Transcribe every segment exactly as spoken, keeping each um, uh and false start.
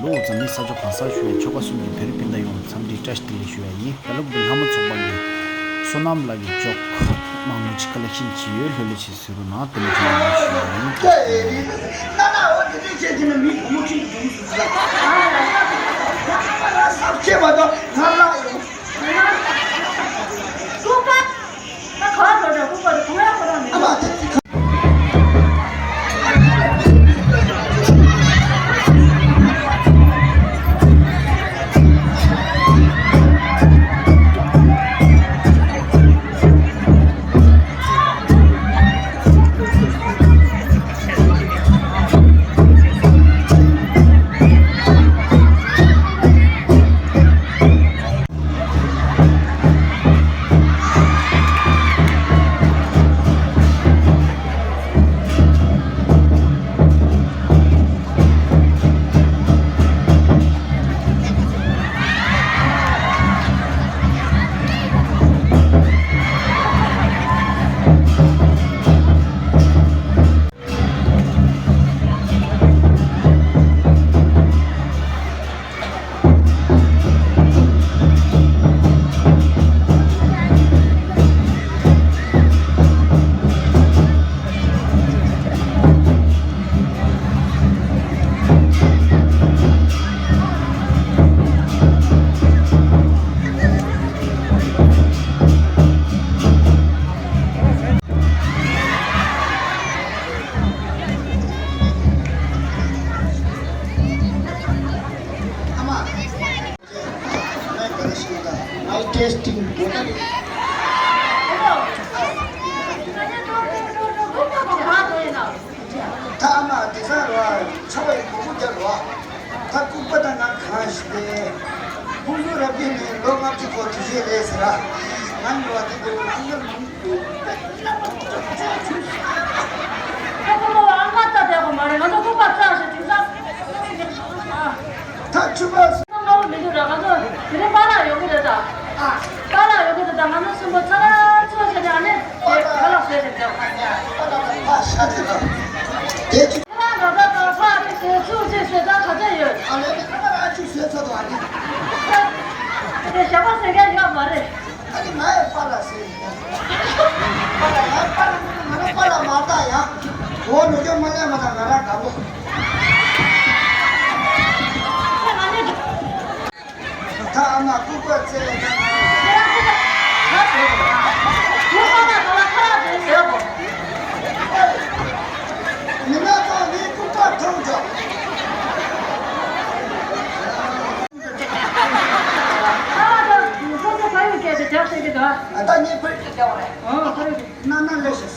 ལོ་འཛམ་གླིང་ས་ཕྱོགས་གང་སར་བཞུགས་པའི་ཆོལ་ཁ་གསུམ་གྱི་བོད་རིགས་སྤུན་ཟླ་ཡོངས་ལ་འཚམས་འདྲི་བཀྲ་ཤིས་བདེ་ལེགས་ཞུ་ཡ་ཡིན། ད་ལོ་གི་ལྷ་མོ་ཚོགས་པ་ནས་བསོད་ནམས་ལགས་ཀྱི་ཅོག་མང་པོ་ཅིག་ཀ་ལེག་ཤན་བྱས་ཡོད། ལྷོད་ལྷོད་བྱས་གཟིགས་རོགས་གནང་། དེ་ནས་ཅིག་མང་པོ་ཞུ་ཡ་ཡིན། ལྷོད་ལྷོད་བྱས་གཟིགས་རོགས་གནང་། Mic testing. ད་ཨ་མ་དེང་སང་རེད་བ། ཆོ་ག་ཡི་གོ་བོ་རྒྱབ་རེད་བ། ད་ལྐུགས་པ་དང་ང་གང་ཞིག་སྟེ། ཁོང་ཚོ་རབ་རྒྱས་ནས་ལོ་ལྔ་བཅུ་སྐོར་དུས་ཆེན་རེད་ཟེར་ར། ང་ནི་བ་དེ་འདྲ་ལ་ང་མང་། ད་ཁོ་མོ་ཨ་མ་རྩ་བསྡད་པ་མ་རེད། ང་ཚོ་ལྐུགས་པ་རྩ་ཞིག་དེང་སང་། ད་ཆུ་བ། ང་ཚོ་མི་འདུག་ར། ང་ཚོ་དེ་རིང་པཱ་ལགས་ཡོང་གི་རེད་ད། ཨ། པཱ་ལགས་ཡོང་གི་རེད་ད། ང་ཚོ་གསུམ་པོ་ཚ་ར་ཚུར་བྱས་ནས་ཨ་ནི་དེ་ཁ་ལག་བཟོས་ཏེ་འདུག་ཨ་ནི་པཱ་ལགས་ད་ཕ་ཤ་དེ་ལ། དེ་ཅི། ཁྱེད་རང་ད་ལྟ་ད་ཕ་དེ་ཚོ་ཚུར་བྱས་བཟོས་ད་ག་ཚད་ཡོད། ཨ་ལས་ནི་ཁ་ཁ་ར་ཅིག་བཟོས་ཚར་འདུག་ཨ་ནི། དེ་ཞག་པ་ཟེར་མཁན་ཡོད་མ་རེད། ཨ་ནི་ང་ཡི་པཱ་ལགས་ཟེར་ཡིན། པཱ་ལགས་ང་པཱ་ལགས་ང་རང་པཱ་ལགས་མ་བཏགས་ཡང་། འོ་ནུ་རྒྱུ་མ་ལས་མ་བཏགས་ང་རང་དགའ་པོ། ད་ཨ་མ་ལྐུགས་པ་བཙལ་ཡ་ད་ང་རང་། མི་སྣ་ཚོ་ངའི་ལྐུགས་པ་མཐོང་ཆོག་ཨ་ད་ཁོ་ཚོ་ཕ་ཡུལ་སྐད་དུ་རྒྱག་ཤེས་ཀྱི་འདུག་ཨ་ད་ངས་ཕ་ཡུལ་སྐད་རྒྱག་པ་རེད། ཨོ་ཕ་ཡུལ་སྐད། ན་ན་ལེ་ཤ་ས།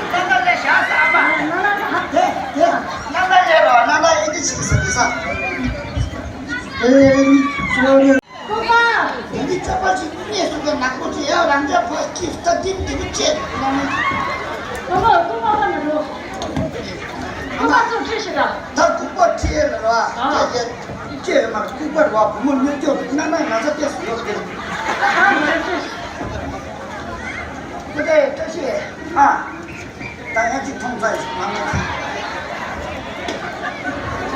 ན་ན་ལེ་ཤ་ས་ཨ་མ། ན་ན་ཧ། དེ་དེ། ན་ན་ལེ་རོ་ན་ན་ཨི་ཏི་ཆིག་ས་དེ་ས། ཨེ་ཚོ་རེ། ལྐུགས་པ། དེ་འདི་རྩ་བ་ཅིག་གནས་སུ་ག་ནག་པོ་ཅིག་ཡ་རང་རྒྱ་ཕ་སྐྱིད་ད་ལྡིམ་ལྡིམ་བཅད་ལ་ནི། ལྐུགས་པ་ལྐུགས་པ་ཁ་ན་འགྲོ། ལྐུགས་པ་ཚུར་ཁྲིད་ཤི་ད། ད་ལྐུགས་པ་ཁྲིད་ལ་ར། ཨ། ཡ་ཡ། ཁྱེད་མར་ལྐུགས་པར་བ་བུ་མོ་གཉེར་སྐྱོང་གནང་ན་ང་ཚ་ཏེ་སུ་ཡོད་ཀྱི། ཁོ་ཏེ་བཀྲ་ཤིས་ཨ། ད་ཡང་ཅིག་མཐོང་ཚར་ཡོད་ང་ང་ཚ།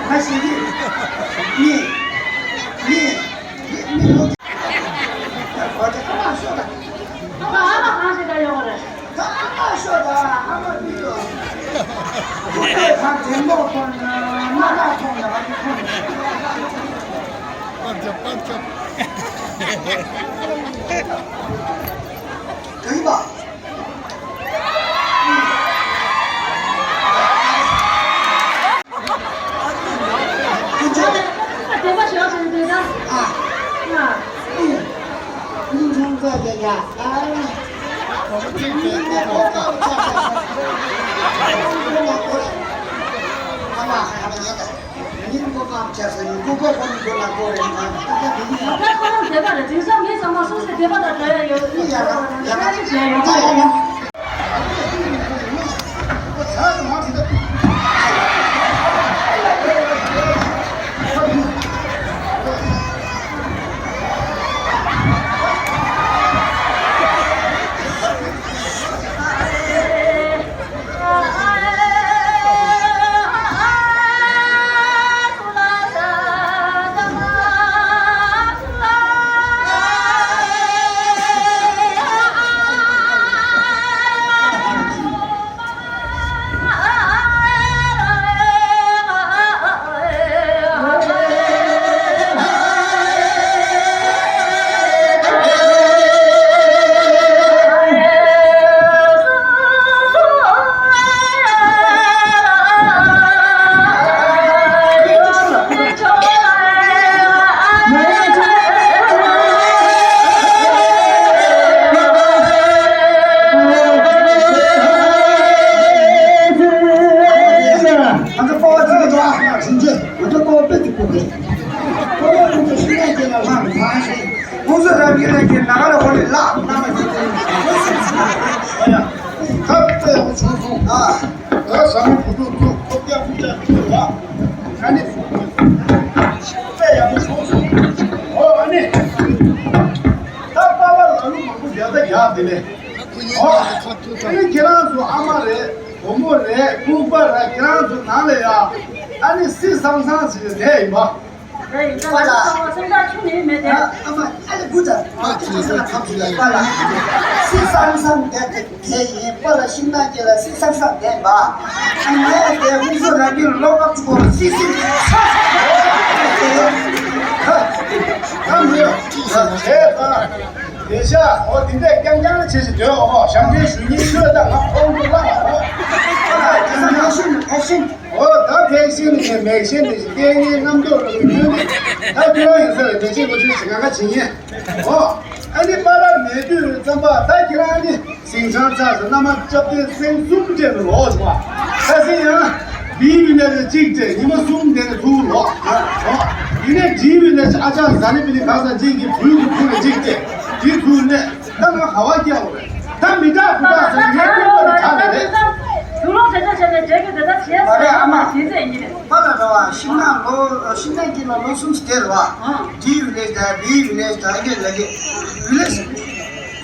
ང་ཞིག་གི་གཉིས་གཉིས་གཉིས་ལོ་ཀྱི། ད་གོ་ཏེ་ཁ་མ་ཤོད་ད། ཨ་ཕ་ཨ་ཕ་གང་ཞིག་ད་ཡོང་བ་རེད། ད་ཨ་མ་ཤོད་ད་ཨ་མ་མི་འདུག་ཁོ་ཚོས་ད་དེ་མོ་ཁོ་ན་མ་ན་ཁོང་ན་ཨ་མི་ཁོང་ན། པར་ཆབ་པར་ཆབ། ག་ཡིན་པ། ཨ། ང་ཚོ་སྤོབས་པ་ཅིག་ཡོད་པ། ང་ཚོ་སྤོབས་པ་དཔེ་ཅིག་དགོས་ཏེ། སྤོབས་པ་ཅིག་ཤེས་ཡ་ཅིག་ལ་ལྷག་མི་ཐང་ཞིག་ཁོང་ཚོ་རང་གིས་རང་གིས་ནང་ལ་ཧོ་ལི་ལག་གནང་བ་ཅིག་ཡིན། ཁ་དཔེ་ཡག་པོ་བྱུང་སོང་། ཨ། ད་ཟ་མ་བུ་ཕྲུག་ཚོ་སྟོབས་རྒྱག་ཕུག་རྒྱག་ཕུག་ལ། ཨ་ནི་དཔེ་ཡག་པོ་བྱུང་སོང་། ཨོ་ཨ་ནི། ད་པཱ་ལགས་ལ་ལུ་མང་པོ་རྒྱག་ད་རྒྱག་དེ་ནས། ཨོ། ཨ་ནི་ཁྱེད་རང་ཚོ་ཨ་མ་རེད། བུ་མོ་རེད། ལྐུགས་པ་རེད། ཁྱེད་རང་ཚོ་ནང་ལ་ཡ། ཨ་ནི་སི་སང་སང་ཟེར་ནས་ཡིན་པ། ཨ་མ་ཨ་ལེ་གུ་ད། སི་སང་སང་དེ་དེ་ཡིན་པ་ལ་ཤིང་ནགས་ཀྱི་ལ་སི་སང་སང་དེ་ཡིན་པ། ཨ་ནི་དེ་ཧུན་སུར་ར་གི་ལོ་ཀ་ཙུ་གོ་སི་སི་ས་ས་ད་མི་ཡོད་བྱས་ད། དེ་ཤ་འོ་དེ་འདྲས་རྐྱང་རྐྱང་བྱེད་ཞིག་དོན་འོ་ཞང་ཁྲའི་ཞུ་ཉིན་ཆོས་དང་ང་ཁོང་དུ་བླངས་འོ། ཨ་ད་དེ་ས་ན་ཤུན་ཨ་ཤིན། འོ་ད་ཕལ་ཤེས་ནི་མེག་ཤེས་ནི་སྐད་ངན་རྣམ་འགྱུར་ལ་ཡོད་ནི། ད་ཁྱོད་རང་ཡིན་ས་རེད། དེ་ཅིག་ལོ་ཅིག་ཞིག་ང་ང་བྱེད་ཉན་འོ། ཨ་ནི་པཱ་ལགས་མེད་དུས་ཙམ་པ་ད་ཁྱེད་རང་ནི་ཟིང་ཆང་ཚགས་སུ་མནའ་མ་སྐྱབས་ཏེ་སེང་གསུམ་བཅས་སུ་ལོག་བྱུང་བ། ད་སེང་ཡང་བིའི་བི་ལས་ཀྱི་གཅིག་བཅས་ཉི་མ་གསུམ་དེ་ནས་ཚུར་ལོག་ཨ། འོ། ཡིན་ནས་ཇིའི་བི་ལས་ཀྱི་ཨ་ཅག་ཟ་ནི་པི་ནི་གང་ཟག་གཅིག་གི་བུའི་གི་ཕུ་ནས་གཅིག་བཅས་དེ་ཚུར་གནས། ད་ང་ག་བ་སྐྱེ་བ་རེད། ད་མི་དྲག་བུ་དྲག་ཟེར་ངས་སྐྱེ་བ་དྲག་མེད་རེད། དུག་ལོག་བྱེད་ཆོག་བྱས་ནས་འབྲས་ཀྱི་དེ་ལྟར་བྱས་མ་རེད་ཨ་མ། ཟེར་ཡིན་གྱི་རེད། པཱ་ལགས་རེད་བ། ཤིང་ནགས་ལོ་ཤིང་ནགས་ཀྱི་ལ་ལོ་གསུམ་ཞིག་དེ་རེད་བ། ཨང་། ཌི་ཝི་ལེ་ཇི་དང་བི་ཝི་ལེ་ཇི་དང་ཨ་ཀེ་ལ་ཀེ་ཝི་ལེ་ཇི།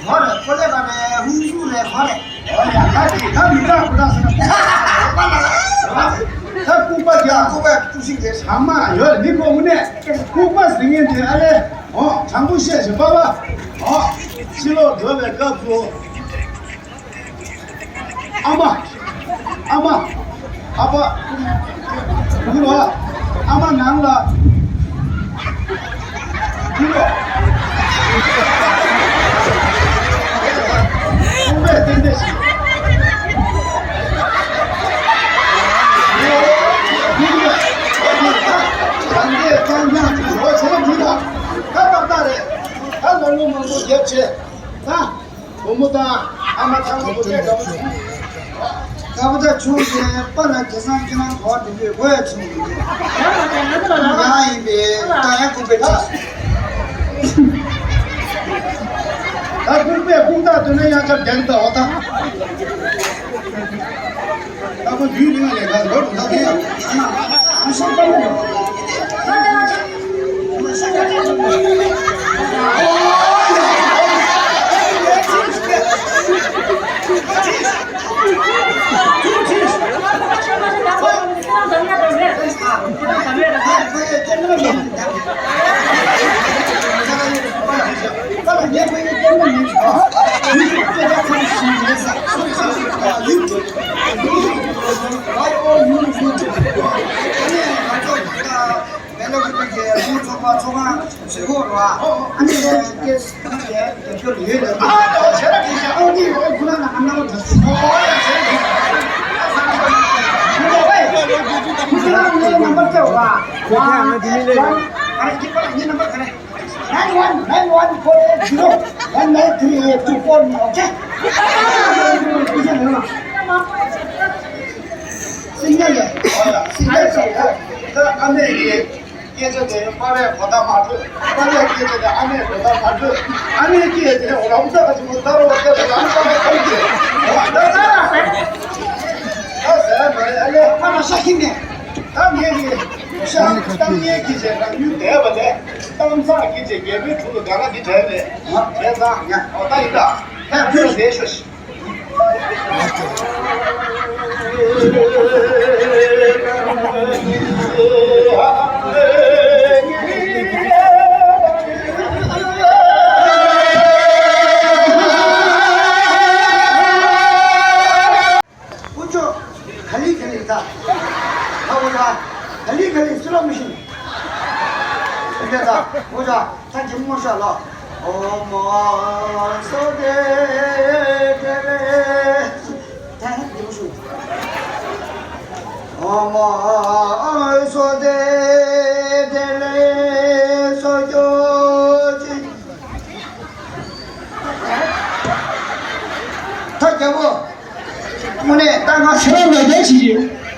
གོ་རེད། ཀོ་ལེ་ག་རེད། ཧུན་སུར་རེད། གོ་རེད། ཨོ་ཡ་ད་དེ་ད་མི་དྲག་བུ་དྲག་ཟེར་ན། པཱ་ལགས་རེད་བ། ད་ལྐུགས་པ་རྒྱག་ལྐུགས་པ་ཀྲུ་ཤིང་རེད། ཚང་མ་ཡོད་རེད། འདི་ཁོ་དངོས་གནས་ལྐུགས་པ་ཟེར་མཁན་དེ་ཨ་ལས། ཨོ། དྲང་པོ་བཤད་བཞིན་པ་པ། ཨོ། ཕྱི་ལོགས་འགྲོ་བའི་སྐབས་སུ། ཨ་མ། ཨ་མ། ཨ་ཕ། བུ་ལ། ཨ་མ་ནང་ལ། བུ་ལ། ཁོང་པས་ཏན་ཏན་ཞིག་ད་ལྟའི་རྐྱང་རྐྱང་ཞིག་འགྲོ་བྱས་ན་འགྲིག་ལ། ད་ཏག་ཏག་རེད། ད་ལོ་ལོ་མང་པོ་རྒྱབ་བྱས། ད། བུ་མོ་དང་ཨ་མ་ཚང་མ་བུ་ཆེ་དགའ་པོ་བྱུང་། དགའ་པོ་ད་བྱུང་ཞེས་པ་ལ་དེང་སང་ཁྱེད་རང་གོ་བ་འགྲིག་པའི་གོ་ཡ་བྱུང་ཡོད། ཡང་ཡིན་པས་ད་ཡང་ཁུག་པའི་ཁྲིད། ད་ཁུག་པས་ཁུག་རྟགས་སྟོན་ན་ཡང་ཆབ་རྒྱག་གི་ད་འོ་ད། ད་ཁོ་རྒྱུས་རིང་ལས་ཀ་འགྲོ་འགྲོ་ད་དེ་ཡང་ཨ་ཤ་པ་མོ། Nine one nine one four eight zero one nine three eight two four me, okay? Signal, signal. ད་ཨ་མས་ཀྱི་སྐད་ཆ་དེ་པཱ་ལགས་གོ་བརྡ་མ་འཕྲོད། པཱ་ལགས་སྐད་ཆ་དེ་ཨ་མས་གོ་བརྡ་མ་འཕྲོད། ཨ་མས་སྐད་དེ་རང་ཚ་ག་ཅིག་མོ་ད་རོ་བ་སྐད་དེ་ཨ་མ་པཱ་ལགས་ཁོང་གིས་ད་ད་ད་ཟེར་མ་རེད། ཨ་ལས་ཨ་མ་ཤ་ཁྱིམ་ནས། ད་ངས་ཀྱི་ཤ་གཏམ་ངན་གྱི་བྱས་ན་ཡུལ་བསྡད་པ་དེ་གཏམ་བཟང་གྱི་བྱས་རྒྱལ་པོའི་དྲུང་དུ་ག་ལ་འདི་དྲན་རེད། དྲན་ཙང་ཨོ་ད་ཡིན་ད། ད་ཁྱོད་ལ་བསྡད་ཤོག་ཤིག་དཀོན་མཆོག་ག་ལེ་ག་ལེ་ད། ད་འོ་ད། ག་ལེ་ག་ལེ་སུ་ལ་མི་ཤེས། དེ་འདྲ་ད། འོ་ད། ད་ཇི་མོ་ཤ་ལ། ཨོ་མ་སོ་དེ་དེ་རེ། ད་ཇི་མོ་ཤུ། ཨོ་མ་སོ་དེ་དེ་རེ་སོ་ཅོ་ཅི། ད་རྒྱལ་པོ། དངོས་གནས་ད་ང་ཁྱེད་རང་ལ་རྒྱལ་བྱེད་ཀྱི།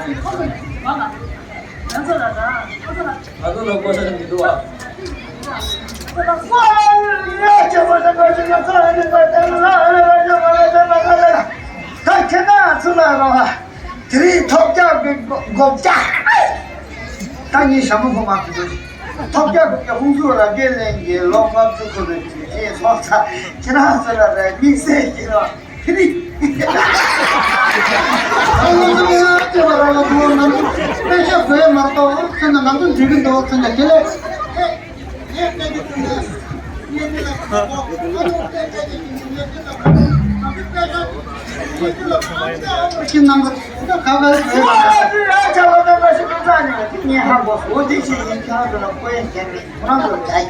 ང་ཚོ་ལ་གོ་ས་མི་འདུག་ཨ། ད་ཁྱེད་རང་ཚོ་ལ་རོགས། དེ་རིང་ཐོབ་རྒྱག་གི་སྒོ་བརྒྱ། ད་ངས་ཞྭ་མོ་ཕོ་མ་གི་འདུག་ཐོབ་རྒྱག་གི་ཧུང་སུ་ར་སྐད་ལེན་གྱི་ལོ་ལྔ་བཅུ་འཁོར་བའི་དུས་ཆེན་སོང་ཙང་ཁྱེད་རང་ཚོ་ལ་རེ་དམིགས་བསལ་གྱི་རོགས། ཁྱེད་རིག་ཨ་ནི་ང་ཚོ་ཡང་ལྟེ་བ་རང་ལ་ཐུག་ང་ཚོ་དཔེ་ཆ་དགོས་མ་གཏོགས་ཚེ་ན་ང་ཚོ་འགྲིག་གི་འདུག་ཚེ་ན་དེ་ལས།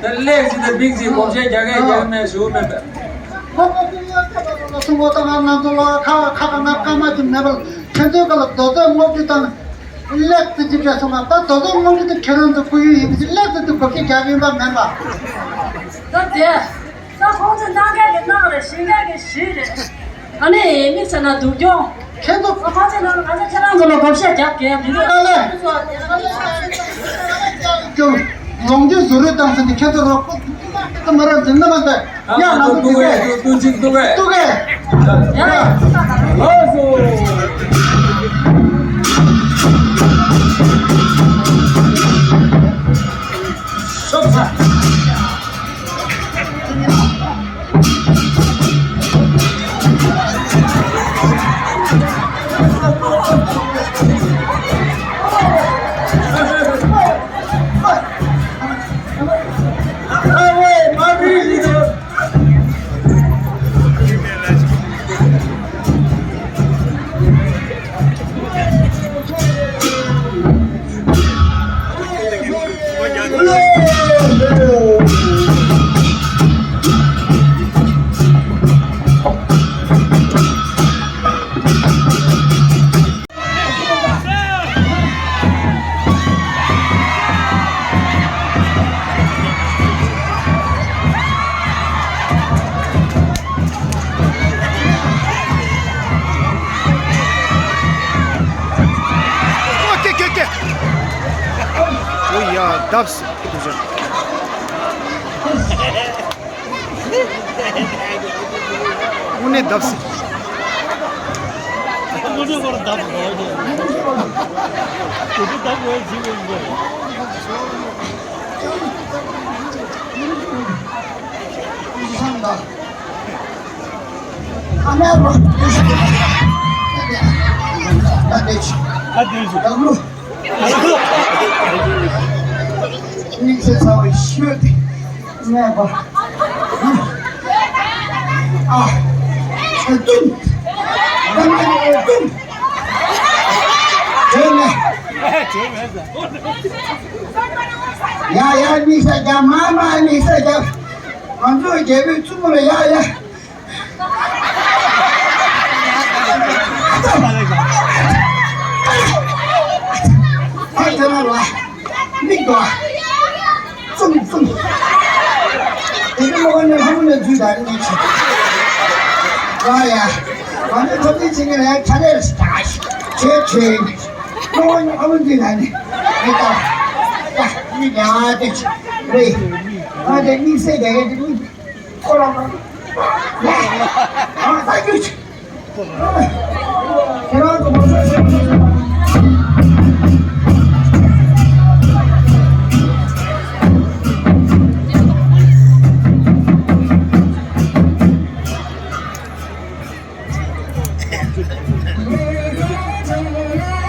ད་ལེགས་ཟིན་ཏེ་འབིགས་ཟིན་གོམས་གཤིས་རྒྱག་གས་རྒྱག་མེད་ཞུ་མེད་པས། ཁོ་ཁོ་ཚོ་ཡང་ཁྱེད་པ་ཚོ་ལ་སུ་ངོ་ཏང་ང་ང་ཚོ་ལ་ཁ་ཁ་ཁ་ང་ཀ་མ་གྱི་མེད་པར་ཁྱེད་ཚོའི་སྐབས་ལ་རྡོ་རྩེ་སྔོན་འགྲོ་དང་ལེགས་ཏུ་ཅི་བྱས་སོང་ང་ད་རྡོ་རྩེ་སྔོན་འགྲོ་དེ་ཁྱེད་རང་ཚོ་སྐུ་ཡུལ་ཡིན་པ་ཅི་ལེགས་ཏུ་དུ་གོ་ཁྱེད་རྒྱག་ཡིན་པ་མེད་པ། ད་དེ་ད་ཁོང་ཚོ་གནང་མཁན་གྱི་གནང་རེད་ཞིང་མཁན་གྱི་ཞིང་རེད། ཨ་ནི་དམིགས་བྱས་ན་སྡུག་གྱོང་། ཁྱེད་ཚོ། ཨ་ཕ་ཚེ་ནང་ང་ཚོ་ཁྱེད་རང་ཚོ་ལ་བགོ་བཤའ་རྒྱག་གི་མི་འདུག་ཨ་ལས། ཀྱང་ལོང་རྒྱུ་བཟོ་རེས་བཏང་ཟིན་ཏེ་ཁྱེད་ཚོ་རོགས་པ་མ་རག་འཛིན་ན་མ་འདས་ཡང་ང་ཚོ་འདུག་གས། ཏུ་ཅིག་འདུག་གས། འདུག་གས། ཡ། ཡ། ལགས་སོ། ཤོག་ས། ཨོ་ཀེ་ཀེ་ཀེ། ཨོ་ཡ་བརྡབས། དངོས་གནས་བརྡབས་སྲིད། དམིགས་བསལ་ཚ་བའི་ཤོད་དེ་གནས་པ། ཨ། ཏུང་། ཏུང་། ཏུང་། བྱོན་མེད། ཡ་ཡ་མི་ས་རྒྱ་མ་མ་མི་ས་རྒྱ། ང་ཚོའི་རྒྱལ་པོའི་བཙུན་མོ་ལ་ཡ་ཡ། ཨ་ཁྱེད་རང་ལ་མིག་ཏོ། ཙུམ་ཙུམ། དེ་ནི་མོ་ནི་ལྷ་མོ་ནས་འཛུལ་ད་ནི་ཆེ། ཨ་ཡ། ང་ནི་ཐོབ་ནི་ཆེ་ངེ་ལ་ཡ་ཁྱ་ལེར་ཆེ་ཆེ། མོ་ནི་ལྷ་མོ་འཛུལ་ད་ནི་མི་ཏོ། ཡ་མི་ཡ་དེ་ཆེ་རེད། ང་དེ་དམིགས་བསལ་རྒྱ་ཡ་དེ་མི། ཁོ་རང་ཁོ་རང་ལ་ཨ་ས་རྒྱུ་ཆེ། ཁྱེད་རང་ཚོ་མ་ཟ་ཟ་ཟ་ཟ།